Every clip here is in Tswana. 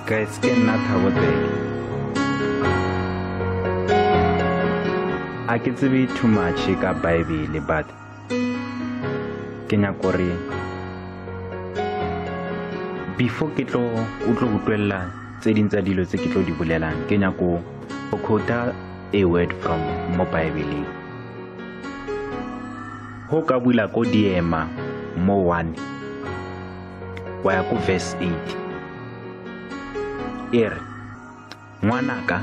Guys, ke nna Thabo Tseke. A ke tsebe too much ka Bible, but ke nyaka gore before ke tlo o tlo utlwella tse ding tsa dilo tse ke tlo di bolelang, ke nyaka go quota a word from mo Bible. Ho ka bula ko diema mo 1 wa ya ko verse 8. E re, ngwanaka,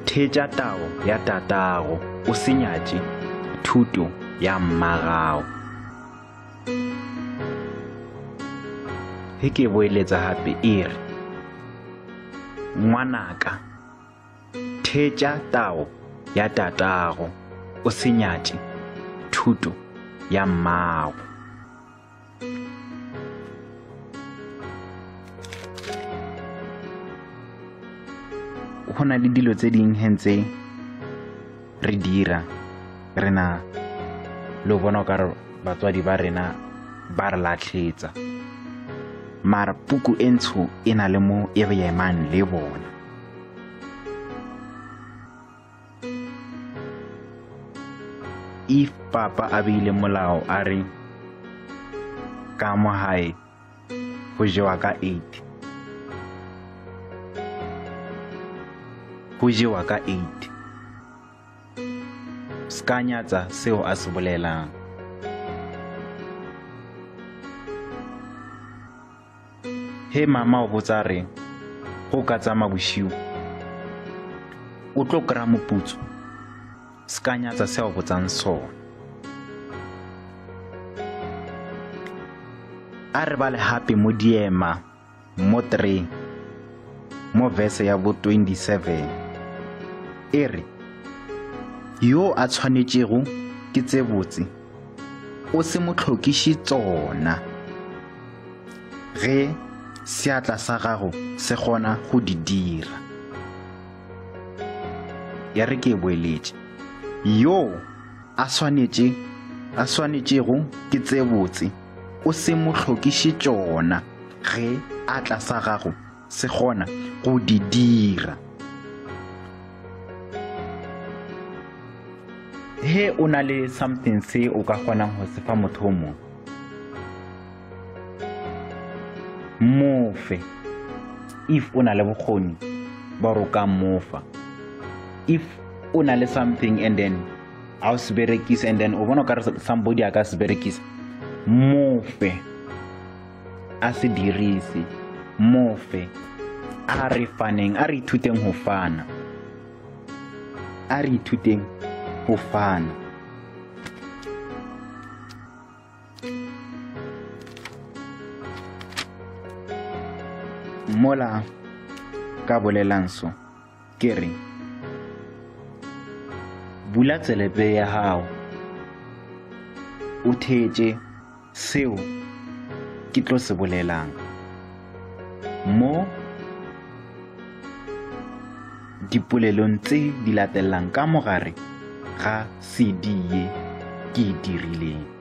theetša tao ya tatago, o se nyatše thuto ya mmagago. He ke boeletsa gape e re, ngwanaka, theetša tao ya tatago, o se nyatše thuto ya mmago. Go na le dilo tse ding he ntse re dira, re na le go bona o ka re batswadi ba rena ba re latlhetsa, mara puku e ntsho e na le mo e re emang le bona. If papa a beile molao a re ka mo hae go jewa ka 8, go jewa ka 8, ska nyatsa seo a se bolelang. He mama o botsa re go ka tsamaya bosigo o tlo kry-a moputso, ska nyatsa seo a botsang sona. A re bale hape mo diema mo 3 mo verse ya bo 27 e re, yo a tshwanetšego ke tse botse o se mo hlokiše tsona, ge seatla sa gago se kgona go di dira. Ya re ke boeletše, yo a swanetšego ke tse botse o se mo hlokiše tšona, ge atla sa gago se kgona go di dira. He o na le something se o ka kgonang go se fa motho o mongwe, mo fe. If o na le bokgoni ba gore o ka mo fa, if o na le something and then a o se berekise, and then o bona o ka re somebody a ka se berekisa, mo fe, a se dirise, mo fe. A re faneng, a re ithuteng ho fana, a re ithuteng ho fana. Mola ka bolelang so, ke re bula tselepe ya hao, o theetše seo ke tlo se bolelang. Mo dipolelong tse di latelang ka mogare ga CD ye ke e dirileng.